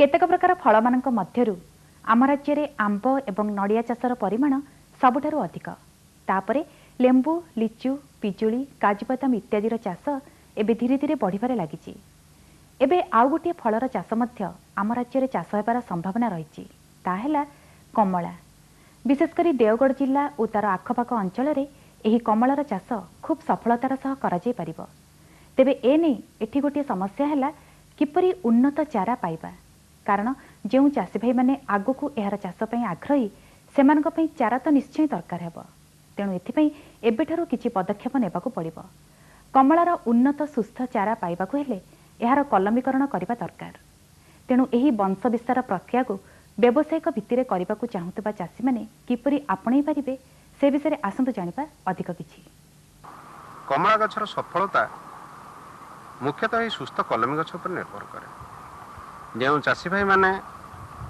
କେତେକ ପ୍ରକାର ଫଳମାନଙ୍କ ମଧ୍ୟରୁ ଆମ ରାଜ୍ୟରେ ଆମ୍ବ ଏବଂ ନଡ଼ିଆ ଚାଷର ପରିମାଣ ସବୁଠାରୁ ଅଧିକ। ତାପରେ ଲେମ୍ବୁ, ଲିଚୁ, ପିଜୁଳି, କାଜୁ ବାଦାମ ଇତ୍ୟାଦିର ଚାଷ ଏବେ ଧୀରେ ଧୀରେ ବଢ଼ିବାରେ ଲାଗିଛି। ଏବେ ଆଉ ଗୋଟିଏ ଫଳର ଚାଷ ମଧ୍ୟ ଆମ ରାଜ୍ୟରେ ଚାଷ ହେବାର ସମ୍ଭାବନା ରହିଛି, ତାହା ହେଲା କମଳା। ବିଶେଷ କରି ଦେଓଗଡ଼ ଜିଲ୍ଲା ଓ ତାର ଆଖପାଖ ଅଞ୍ଚଳରେ ଏହି କମଳାର ଚାଷ ଖୁବ୍ ସଫଳତାର ସହ କରାଯାଇପାରିବ। ତେବେ ଏ ନେଇ ଏଠି ଗୋଟିଏ ସମସ୍ୟା ହେଲା କିପରି ଉନ୍ନତ ଚାରା ପାଇବା, କାରଣ ଯେଉଁ ଚାଷୀ ଭାଇମାନେ ଆଗକୁ ଏହାର ଚାଷ ପାଇଁ ଆଗ୍ରହୀ ସେମାନଙ୍କ ପାଇଁ ଚାରା ତ ନିଶ୍ଚୟ ଦରକାର ହେବ। ତେଣୁ ଏଥିପାଇଁ ଏବେଠାରୁ କିଛି ପଦକ୍ଷେପ ନେବାକୁ ପଡ଼ିବ। କମଳାର ଉନ୍ନତ ସୁସ୍ଥ ଚାରା ପାଇବାକୁ ହେଲେ ଏହାର କଲମୀକରଣ କରିବା ଦରକାର। ତେଣୁ ଏହି ବଂଶ ବିସ୍ତାର ପ୍ରକ୍ରିୟାକୁ ବ୍ୟବସାୟିକ ଭିତ୍ତିରେ କରିବାକୁ ଚାହୁଁଥିବା ଚାଷୀମାନେ କିପରି ଆପଣେଇ ପାରିବେ ସେ ବିଷୟରେ ଆସନ୍ତୁ ଜାଣିବା ଅଧିକ କିଛି। କମଳା ଗଛର ସଫଳତା ମୁଖ୍ୟତଃ ଏହି ସୁସ୍ଥ କଲମୀ ଗଛ ଉପରେ ନିର୍ଭର କରେ। ଯେଉଁ ଚାଷୀ ଭାଇମାନେ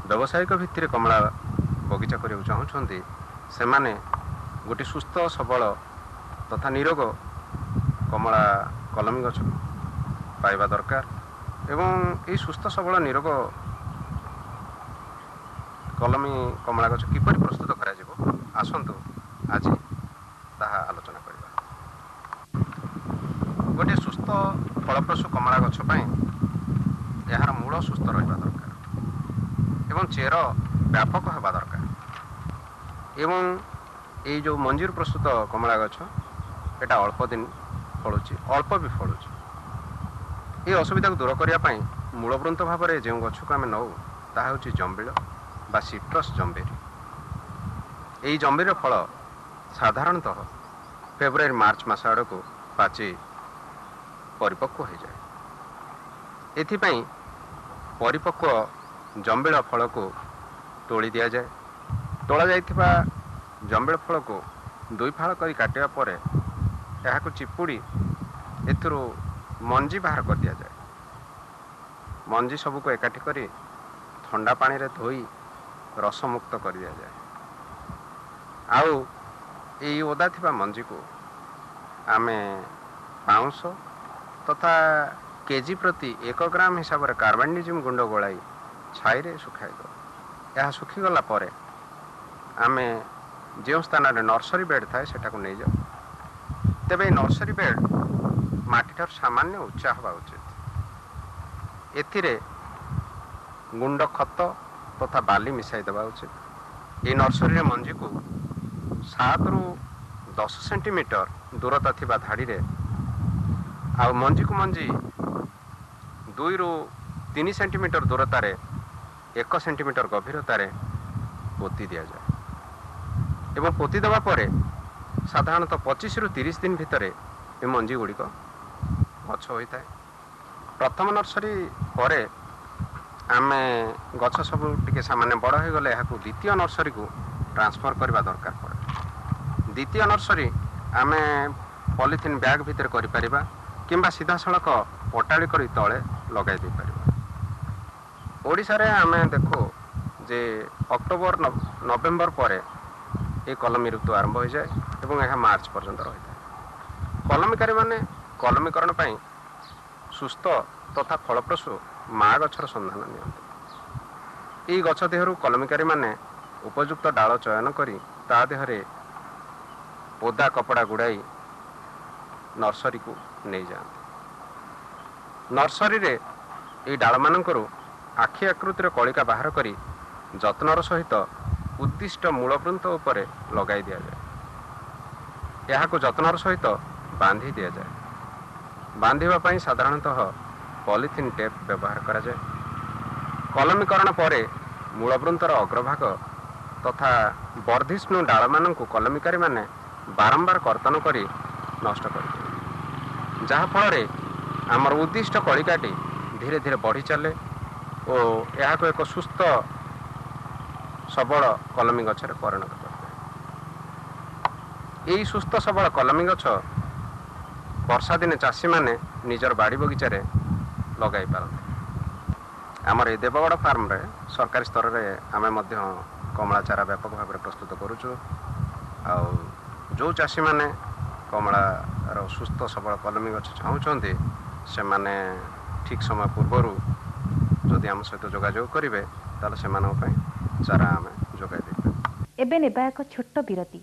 ବ୍ୟବସାୟିକ ଭିତ୍ତିରେ କମଳା ବଗିଚା କରିବାକୁ ଚାହୁଁଛନ୍ତି ସେମାନେ ଗୋଟିଏ ସୁସ୍ଥ ସବଳ ତଥା ନିରୋଗ କମଳା କଲମୀ ଗଛ ପାଇବା ଦରକାର ଏବଂ ଏହି ସୁସ୍ଥ ସବଳ ନିରୋଗ କଲମୀ କମଳା ଗଛ କିପରି ପ୍ରସ୍ତୁତ କରାଯିବ ଆସନ୍ତୁ ଆଜି ତାହା ଆଲୋଚନା କରିବା। ଗୋଟିଏ ସୁସ୍ଥ ଫଳପ୍ରସୂ କମଳା ଗଛ ପାଇଁ ଏହାର ମୂଳ ସୁସ୍ଥ ରହିବା ଦରକାର ଏବଂ ଚେର ବ୍ୟାପକ ହେବା ଦରକାର ଏବଂ ଏଇ ଯେଉଁ ମଞ୍ଜିରୁ ପ୍ରସ୍ତୁତ କମଳା ଗଛ ଏଇଟା ଅଳ୍ପ ଦିନ ଫଳୁଛି, ଅଳ୍ପ ବି ଫଳୁଛି। ଏହି ଅସୁବିଧାକୁ ଦୂର କରିବା ପାଇଁ ମୂଳବୃନ୍ତ ଭାବରେ ଯେଉଁ ଗଛକୁ ଆମେ ନେଉ ତାହା ହେଉଛି ଜମ୍ବିଳ ବା ସିଟ୍ରସ୍ ଜମ୍ବେରୀ। ଏହି ଜମ୍ବିର ଫଳ ସାଧାରଣତଃ ଫେବୃଆରୀ ମାର୍ଚ୍ଚ ମାସ ଆଡ଼କୁ ପାଚି ପରିପକ୍ୱ ହୋଇଯାଏ। ଏଥିପାଇଁ ପରିପକ୍ୱ ଜମ୍ବିଳ ଫଳକୁ ତୋଳି ଦିଆଯାଏ। ତୋଳା ଯାଇଥିବା ଜମ୍ବିଳ ଫଳକୁ ଦୁଇ ଫାଳ କରି କାଟିବା ପରେ ଏହାକୁ ଚିପୁଡ଼ି ଏଥିରୁ ମଞ୍ଜି ବାହାର କରିଦିଆଯାଏ। ମଞ୍ଜି ସବୁକୁ ଏକାଠି କରି ଥଣ୍ଡା ପାଣିରେ ଧୋଇ ରସମୁକ୍ତ କରିଦିଆଯାଏ। ଆଉ ଏଇ ଓଦା ଥିବା ମଞ୍ଜିକୁ ଆମେ ପାଉଁଶ ତଥା କେଜି ପ୍ରତି 1 ଗ୍ରାମ ହିସାବରେ କାର୍ବାନିଜିମ୍ ଗୁଣ୍ଡ ଗୋଳାଇ ଛାଇରେ ଶୁଖାଇ ଦେଉ। ଏହା ଶୁଖିଗଲା ପରେ ଆମେ ଯେଉଁ ସ୍ଥାନରେ ନର୍ସରୀ ବେଡ଼୍ ଥାଏ ସେଠାକୁ ନେଇଯାଉ। ତେବେ ଏହି ନର୍ସରୀ ବେଡ଼୍ ମାଟିଠାରୁ ସାମାନ୍ୟ ଉଚ୍ଚା ହେବା ଉଚିତ। ଏଥିରେ ଗୁଣ୍ଡ ଖତ ତଥା ବାଲି ମିଶାଇ ଦେବା ଉଚିତ। ଏହି ନର୍ସରୀରେ ମଞ୍ଜିକୁ 7ରୁ 10 ସେଣ୍ଟିମିଟର ଦୂରତା ଥିବା ଧାଡ଼ିରେ ଆଉ ମଞ୍ଜିକୁ ମଞ୍ଜି 2ରୁ 3 ସେଣ୍ଟିମିଟର ଦୂରତାରେ 1 ସେଣ୍ଟିମିଟର ଗଭୀରତାରେ ପୋତି ଦିଆଯାଏ ଏବଂ ପୋତି ଦେବା ପରେ ସାଧାରଣତଃ 25ରୁ 30 ଦିନ ଭିତରେ ଏ ମଞ୍ଜି ଗୁଡ଼ିକ ଗଛ ହୋଇଥାଏ। ପ୍ରଥମ ନର୍ସରୀ ପରେ ଆମେ ଗଛ ସବୁ ଟିକେ ସାମାନ୍ୟ ବଡ଼ ହୋଇଗଲେ ଏହାକୁ ଦ୍ୱିତୀୟ ନର୍ସରୀକୁ ଟ୍ରାନ୍ସଫର୍ କରିବା ଦରକାର ପଡ଼େ। ଦ୍ୱିତୀୟ ନର୍ସରୀ ଆମେ ପଲିଥିନ୍ ବ୍ୟାଗ୍ ଭିତରେ କରିପାରିବା କିମ୍ବା ସିଧାସଳଖ ପଟାଳି କରି ତଳେ ଲଗାଇ ଦେଇପାରିବା। ଓଡ଼ିଶାରେ ଆମେ ଦେଖୁ ଯେ ଅକ୍ଟୋବର ନଭେମ୍ବର ପରେ ଏ କଲମୀ ଋତୁ ଆରମ୍ଭ ହୋଇଯାଏ ଏବଂ ଏହା ମାର୍ଚ୍ଚ ପର୍ଯ୍ୟନ୍ତ ରହିଥାଏ। କଲମୀକାରୀମାନେ କଲମୀକରଣ ପାଇଁ ସୁସ୍ଥ ତଥା ଫଳପ୍ରସୂ ମା ଗଛର ସନ୍ଧାନ ନିଅନ୍ତି। ଏହି ଗଛ ଦେହରୁ କଲମୀକାରୀମାନେ ଉପଯୁକ୍ତ ଡାଳ ଚୟନ କରି ତା ଦେହରେ ଓଦା କପଡ଼ା ଗୁଡ଼ାଇ ନର୍ସରୀକୁ ନେଇଯାଆନ୍ତି। ନର୍ସରୀରେ ଏହି ଡାଳମାନଙ୍କରୁ ଆଖି ଆକୃତିର କଳିକା ବାହାର କରି ଯତ୍ନର ସହିତ ଉଦ୍ଦିଷ୍ଟ ମୂଳବୃନ୍ତ ଉପରେ ଲଗାଇ ଦିଆଯାଏ। ଏହାକୁ ଯତ୍ନର ସହିତ ବାନ୍ଧି ଦିଆଯାଏ। ବାନ୍ଧିବା ପାଇଁ ସାଧାରଣତଃ ପଲିଥିନ୍ ଟେପ୍ ବ୍ୟବହାର କରାଯାଏ। କଲମୀକରଣ ପରେ ମୂଳବୃନ୍ତର ଅଗ୍ରଭାଗ ତଥା ବର୍ଦ୍ଧିଷ୍ଣୁ ଡାଳମାନଙ୍କୁ କଲମୀକାରୀମାନେ ବାରମ୍ବାର କର୍ତ୍ତନ କରି ନଷ୍ଟ କରିଦିଅନ୍ତି, ଯାହାଫଳରେ ଆମର ଉଦ୍ଦିଷ୍ଟ କଳିକାଟି ଧୀରେ ଧୀରେ ବଢ଼ି ଚାଲେ ଓ ଏହାକୁ ଏକ ସୁସ୍ଥ ସବଳ କଲମୀ ଗଛରେ ପରିଣତ କରିଥାଏ। ଏହି ସୁସ୍ଥ ସବଳ କଲମୀ ଗଛ ବର୍ଷା ଦିନେ ଚାଷୀମାନେ ନିଜର ବାଡ଼ି ବଗିଚାରେ ଲଗାଇ ପାରନ୍ତି। ଆମର ଏ ଦେବଗଡ଼ ଫାର୍ମରେ ସରକାରୀ ସ୍ତରରେ ଆମେ ମଧ୍ୟ କମଳା ଚାରା ବ୍ୟାପକ ଭାବରେ ପ୍ରସ୍ତୁତ କରୁଛୁ। ଆଉ ଯେଉଁ ଚାଷୀମାନେ କମଳାର ସୁସ୍ଥ ସବଳ କଲମୀ ଗଛ ଚାହୁଁଛନ୍ତି ସେମାନେ ଠିକ୍ ସମୟ ପୂର୍ବରୁ ଯଦି ଆମ ସହିତ ଯୋଗାଯୋଗ କରିବେ, ତାହେଲେ ସେମାନଙ୍କ ପାଇଁ ଚାରା ଆମେ ଯୋଗାଇ ଦେଇପାରିବୁ। ଏବେ ନେବା ଏକ ଛୋଟ ବିରତି।